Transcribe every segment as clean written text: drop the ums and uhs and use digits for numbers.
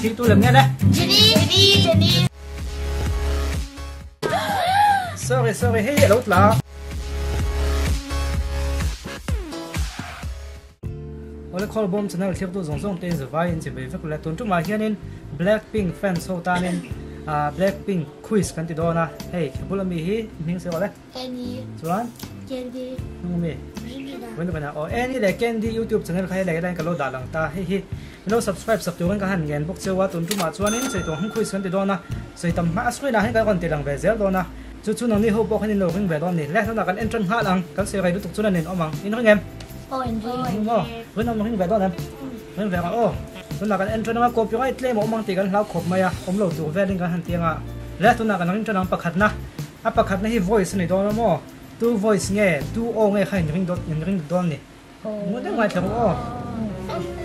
Khi tu lem nghe đấy. Jenny, Jenny, Jenny. Sorry, sorry, hei lo tla. Ole khol bom channel thlir tu zawng zawng te in zavai in chi vei vek le tun tumah hianin Blackpink fans ho tanin Blackpink quiz kan ti dawn a hei bula mi hi hming se awle Annie chuan Candy hnung mi Rinrina aw Annie leh Candy YouTube channel kha helai helai in ka lo dah lang ta hei hi min lo subscribe sak turin ka han ngen bawk cheu a tun tumah chuanin sawi tawng hming quiz kan ti dawn a sawi tam hma a screen ah hian kan rawn ti lang ve zel dawn a chu chu nangni ho pawh khan in lo ring ve dawn a ni le tunah kan entrance nghal ang kan sawi rei lutuk chuan a nin awm ang in ring em Aw in ring maw rinawm ring ve dawn em ring ve ang aw tunah kan entrance anga copyright tlem a awm ang tih kan hlau khawp mai a awm lo tur velin kan han ti anga le tunah kan ring tan ang pakhatna A pakhatna hi voice a ni dawn a maw? Tu voice nge, tu aw nge kha in ring dawn, in ring dawn ni? Ngun deuh ngaithla rawh aw.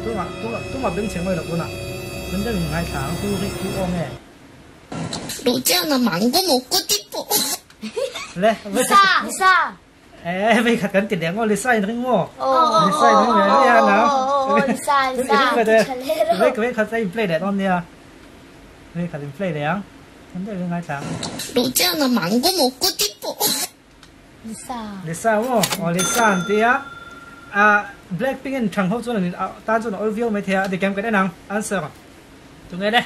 Tunah, tunah, tumah bengchheng ngawi loh tunah. Ngun deuh in ngaithla ang, tu ri, tu aw nge? Luciana mango moko tipo. Le, Lisa, Lisa. Eh, vei khat kan ti leh maw, Lisa in ring maw? Lisa in ring ve nia na. Lisa, Lisa. In ring ve te. Vei vei khat in play leh dawn nia. Vei khat in play leh ang. Kan deuh in ngaithla ang. Luciana mango moko tipo. Lisa. Lisa maw? Aw Lisa an ti a. Ah, Blackpink in thang ho chuan an tan chuan a awl viau mai thei a, a dik em kan en ang. Answer. Tunge le?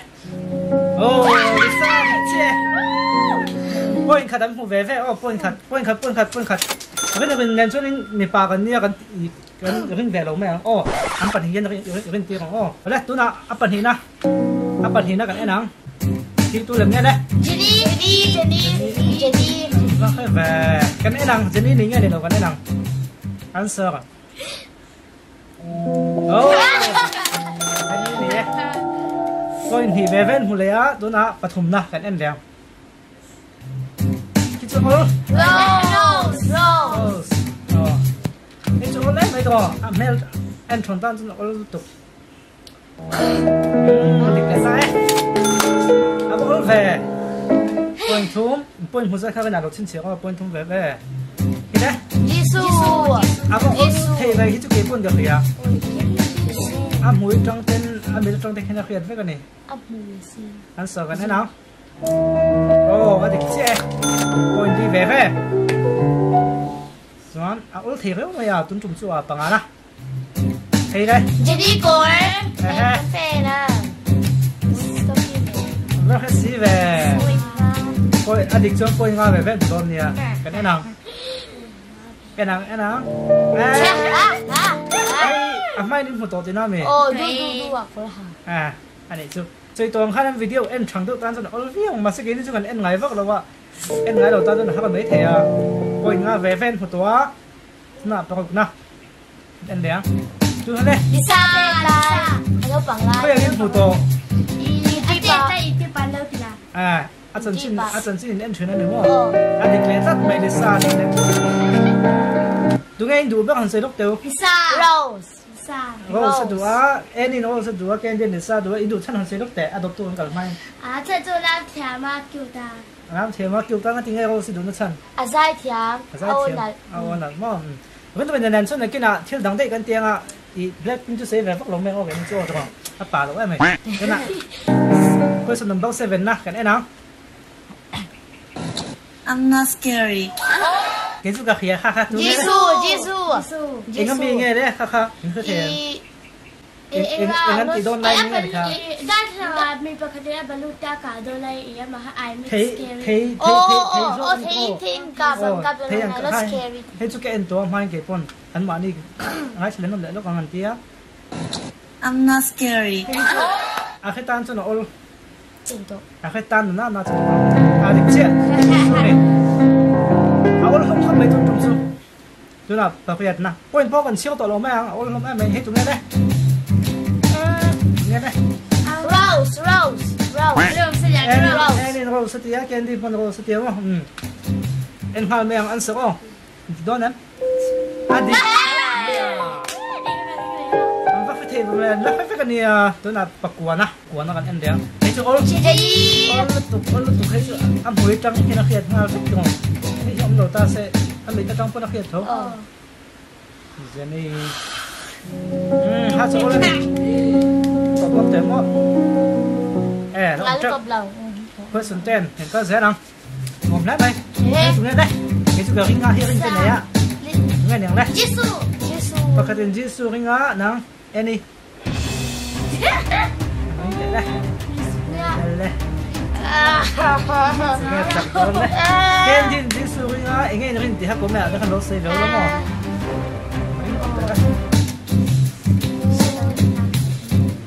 Oh, Lisa ni che. Point khat an hmu ve ve aw, point khat, point khat, point khat, point khat. Rin rin nen chuan in mipa kan nia kan kan ring ve lo mai ang aw. An pahnih hian rin rin tir ang aw. Le tunah a pahnihna a pahnihna kan en ang. Thil tu lem nge le? Jenny, Jenny, Jenny, Jenny. Va khe ve. Kan en ang Jenny ni nge ni lo kan en ang. Answer. Oh! Point hnih ve vel hmu leh a, tunah pathumna kan en leh ang. Khi chu ol. Rose! Rose. Oh. Khi chu ol em mai tawh. A hmel en thawn tan chuan ol lutuk. Dik leh sa e. A va ol ve. Point thum, point hmu zat kha kan lo chhinchhiah aw, point thum ve ve. Hi le. Jisu. A va ol thei ve hi chu kei pawn ka hria. A hmui tang ten, a mit atang te khin a hriat vek a ni. A hmui si. An saw kan en ang. Oh, a dik chiah e. Point li ve ve. Chuan a ol thei reuh mai a, tun tum chu a panga na. Hei le. Jenny Kaur. Fan a. Va kha si ve. Poi a dik chuan poi nga ve ve dawn nia. Kan en ang. En ang en ang. A hmai nin hmu tawh tina mi. Oh, du du du a kawr ha. À, ani chu. Choi tawng khan an video en thang deuh tan chuan ol viau mahse keini chu kan en ngai vak lo a. En ngai lo tan chuan a har mai thei a. Poi nga ve ve an hmu tawh a. Na pakhat na. En leh ang. Chu hale. Lisa. Hello panglai. Khoi angin hmu tawh. I ti pa lo ti la. À, a chanchin a chanchin in en thin ani maw? A dik leh tlat mai Lisa ni le. Tunge in duh ber han sawi lawk teu. Lisa. Rose. Lisa. Rose a duh a, Annie Rose a duh a, Candy Lisa a duh a, i duh chhan han sawi lawk teh a dawptu an kal hmain. A chan chu lam thiam a cute a. Lam thiam a cute a nga tinge Rose i duhna chhan? A zai thiam. A zai thiam. A aw nalh maw? Rinawin nen chuan nakinah thil dang daih kan ti anga i Blackpink chu sawi ve vak lo mai ang aw kei chu aw tawh ang a pa loh em mai. Tunah question number 7 na kan en ang. I'm not scary. Kei chu ka hria kha kha tu nge le? Jisoo Jisoo Eng ami nge le kha kha min hre thei em? Eng an tih dawn lai nge ani kha? Thei thei thei thei thei zawk ani aw. Aw thei ang kha hei chu ka en tawh a hmain kei pawn an mahni ngaithla leh nawm leh lawk ang an tia. I'm not scary. Hei chu a hre tan chuan a awl. A hre tan nana na chuan a awl. A dik chiah. Sorry. A awl hlawm hlawm mai tun tum chu. Tunah pariat na point pawh kan chhiar tawh lo mai ang a awl hlawm em mai hei tunge le tunge le Rose Rose Rose Rose Annie Rose a ti a Candy hman Rose a ti a maw en nghal mai ang answer aw dawn em a dik an va hre thei vang le la hre vek a nia tunah pakuana kuana kan en leh ang hei chu awl awl lutuk awl lutuk hei chu a hmui tang hian a hriat nghal vek thung hei hi awm lo ta se a mit atang pawn a hriat tho. Jenny. Ha chu awla ni. Kawp lawk teh maw. E, lo awm teuh. Question 10, heng kal zel ang. Nuam hle mai. Hei chu nge le. Kei chu ka ring a, hi ring te nei a. Nge niang le. Jisu. Jisu. Pakhatin Jisu ring a, nang Annie. Ring teh le. Le. Nge chak dawn le. Kendin Jisu ring a, enge in rin tih ha kum e ah te khan lo sawi ve lo maw. Ring teh le.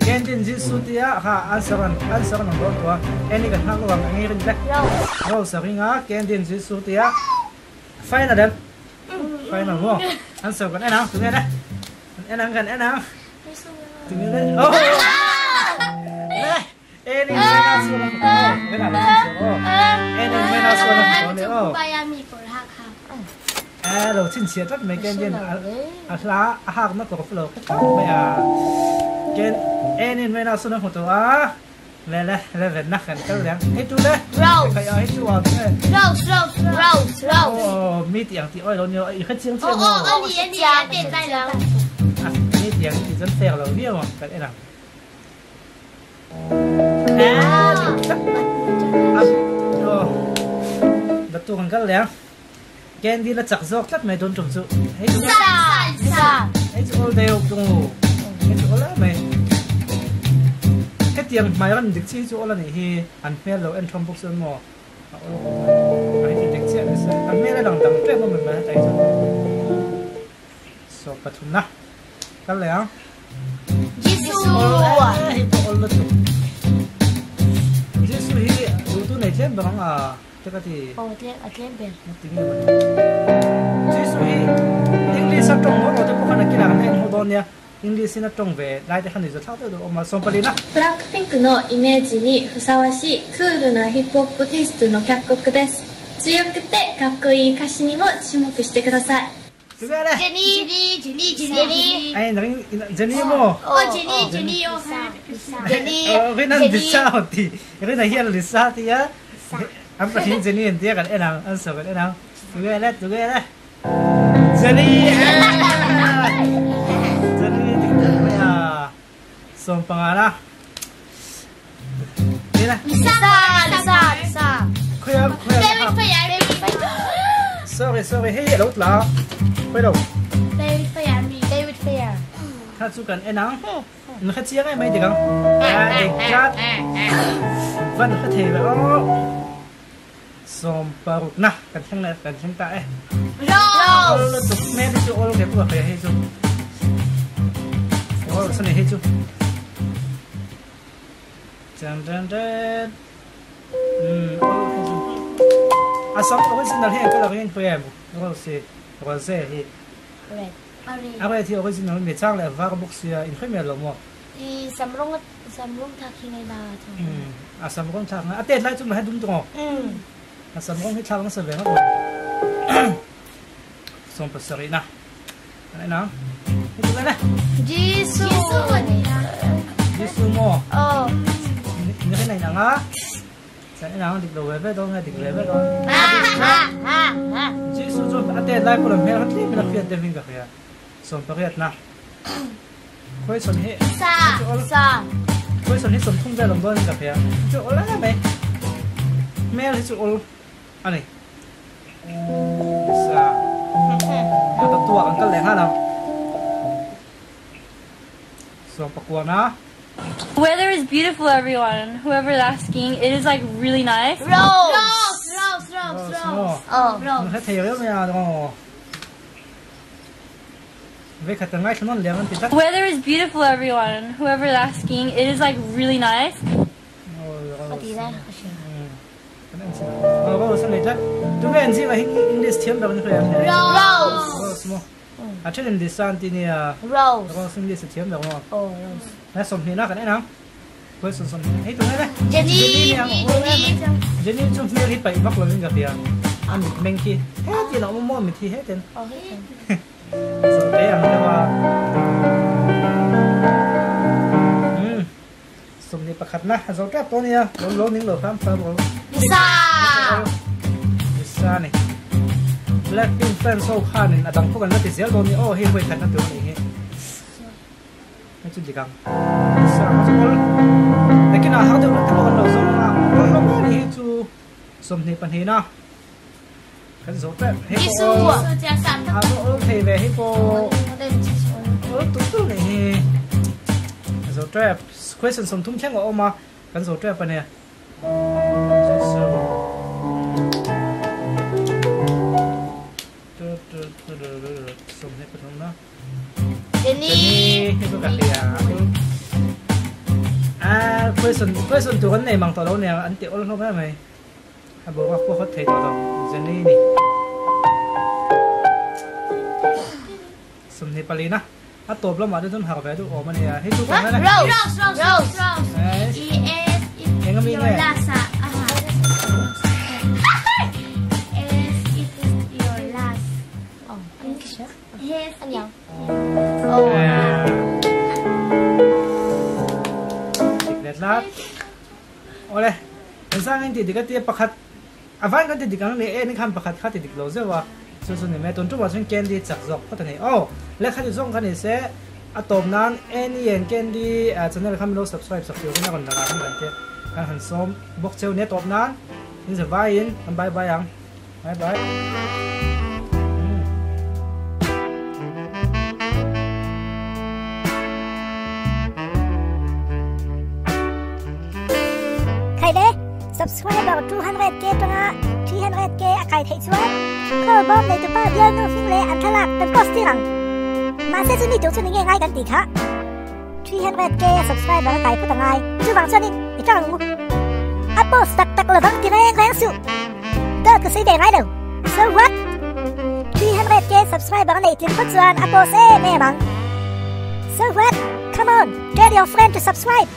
Kendin Jisu tia kha answer an answer an awm dawn tawh a. Annie kan nghak lo ang enge rin te. Rose a ring a, Kendin Jisu tia final em? Final maw? Answer kan en ang, tunge le? Kan en ang, kan en ang. Tunge le? Oh! Le! Annie mena suan a hmu tawh aw. Mena lo chhun chhuak aw. Annie mena suan a hmu tawh le aw. A lo chhinchhiah tlat mai Ken a hla a hakna kawr lo kha tlat mai a. Ken Annie mena suan a hmu tawh a. Le le le venna kan kal leh ang. Hei tu le. Rose. Khai a hei chu a tunge. Rose Rose Rose Rose. Aw mi ti ang ti oi lo nio i kha chiang chiang maw. Aw aw ani ani a te lai lo. Mi ti ang ti chuan fair lo viau ang kan en ang. Datu kan kal leh ang. Candy la chak zawk tlat mai dawn tum chu. Hei chu hei chu all deuh tung u. Hei chu all mai. Hetiang hmai ran dik chi chu all ani hi an hmel lo en thawm bawk chuan maw. A all khawp mai. Hei chu dik chiah ni se. An hmel a lang dang tlem a mai mai hetai chu. So pathum na. Kal leh ang. Jisu. Hei pawh all lutuk. Jisu hi duhtu nei tlem ber ang a. Te ka ti. Aw tlem a tlem ber. Ti nge mawni. Jisu hi English a tawng haw te pawh khan a kinah kan en haw dawn nia. English in a tawng ve lai te khan ni zawthlak deuh deuh a awm a. 14 a. ブラックピンクのイメージにふさわしいクールなヒップホップテイストの脚曲です。強くてかっこいい歌詞にも注目してください。 Tunge le. Jenny Jenny Jenny Jenny. Ai nang Jenny maw? Aw Jenny Jenny aw Jenny. Rin an Lisa aw ti. Rin a hian Lisa ti a. An pahnih Jenny an tia kan en ang. An sawi kan en ang. Tunge le tunge le. Jenny Jenny dik tak mai a. 15 na. Ni le. Lisa Lisa Lisa. Khawi khawi. David Fayer David Fayer. Sorry sorry hei a lo tla a. Khawi lo. David Fayer mi David Fayer. Kha chu kan en ang. In kha chiang em mai dik ang. A dik tlat. Van kha thei ve aw. 60 na kan thleng leh kan thleng ta e. Rose. Ol lutuk hmel hi chu ol ke pawh a hria hei chu. Rose a ni hei chu. Chan chan chan. Umm ol hei chu. A sam original hi eng colour in hria em Rose hi Rose hi. Red. A red hi original mi chang leh var bawk sia in hre miah lo maw. I sam rawng sam rawng thlak hi ngai na chu. Umm a sam rawng thlak ngai a tet lai chu mahai dum tawng aw. A sam rawng hi thlak nasa ve ngawt mai. 70 na. Kan en ang. Hei tu le. Jisu. Jisu maw? Aw. Ni khin a inang a. Kan en ang dik lo ve ve dawn nge dik ve ve dawn. Jisu chu a tet lai pawh a hmel kha tlem in a hriat deuh in ka hria. 18 na. Question hi Sa sa. Question hi 30 vel awm dawn in ka hria. Chu awl em mai. Hmel hi chu awl a ni. Sa. A ta tuak an kal leh nghal ang. 19 na. Weather is beautiful everyone, whoever is asking, it is like really nice. Rose. Rose Rose Rose Rose. maw? Rose. Hre thei reuh mai a aw. Vekhat an ngaithla nawn lem an ti tlat. Weather is beautiful everyone, whoever is asking, it is like really nice. Ka ti lai ka hria. Kan en chin a. Rose a nei tlat. Tunge an zingah hi English thiam ber an hria em? Rose. Rose maw? A then in Lisa an ti nia. Rose. Rose English a thiam ber maw? Aw Rose. Na 20 na kan en ang. Question 20. Hei tunge le. Jenny. Jenny Jenny. Jenny chu hmel hi paih vak lovin ka hria. A mitmeng khi hetin a awm maw mit hi hetin. Aw hetin. Zawhte ang deuh a. Umm. 21 na a zo tep tawh ania. Lo lo ning lo hram hram rawh. Lisa! Lisa ni. Blackpink fans ho khanin a dang pawh kan la ti zel dawn ni aw hei vawi khatna tur a nih hi. Hei chu dik ang. Sir ang chu awl. Nakinah har deuh te pawh kan lo zawng ang a, awl hlawm mai a nih hi chu 22 na kan zawh tep. Hei pawh awl. A pawh awl thei ve hei pawh awl tuk tuk a nih hi. Kan zawh tep. Question 30 thleng a awm a, kan zawh tep a nia. 23 na. Jenny. Jenny, chu ka hria. Ah, question question tur an nei mang tawh lo nia, an ti awl hlawm em mai. A boruak pawh hawt thei tawh lo, Jenny ni. 24 na. A tawp lamah te chuan harh ve duh awm a nia. Hei chu kawng nge? Rose, Rose, Rose, Rose. Eh. E S Eng ami your nge? last ah. Aha. S it is your last. Oh, 안녕. S 안녕. Eh. Dik let lat. Awle, engzang in tih dik a tia pakhat a van kan ti dik ang ni e ni khan pakhat kha ti dik lo zeuh a chu chu ni mai tun tumah chuan candy chak zawk phawt a ni aw lehkha ti zawng kha ni se a tawp nan Annie and Candy channel kha min lo subscribe sak tur in a rawn lang ah hian kan tia kan han sawm bawk cheu nia tawp nan in za vaiin kan bye bye ang bye bye. Khai le, subscriber 200k atanga 300k a kai theih chuan call bawm nei tupa bialnu hming leh an thlalak kan post tir ang. Mahse chumi tur chu ni nge ngai kan tih kha. 300k a subscriber a kai phawt a ngai, chuvang chuanin i tang ang u. A post tak tak lovang ti reng reng suh. Dawt ka sawi ve ngai lo. So what? 300k subscriber a neih tling phawt chuan a post em em ang. So what? Come on, get your friend to subscribe.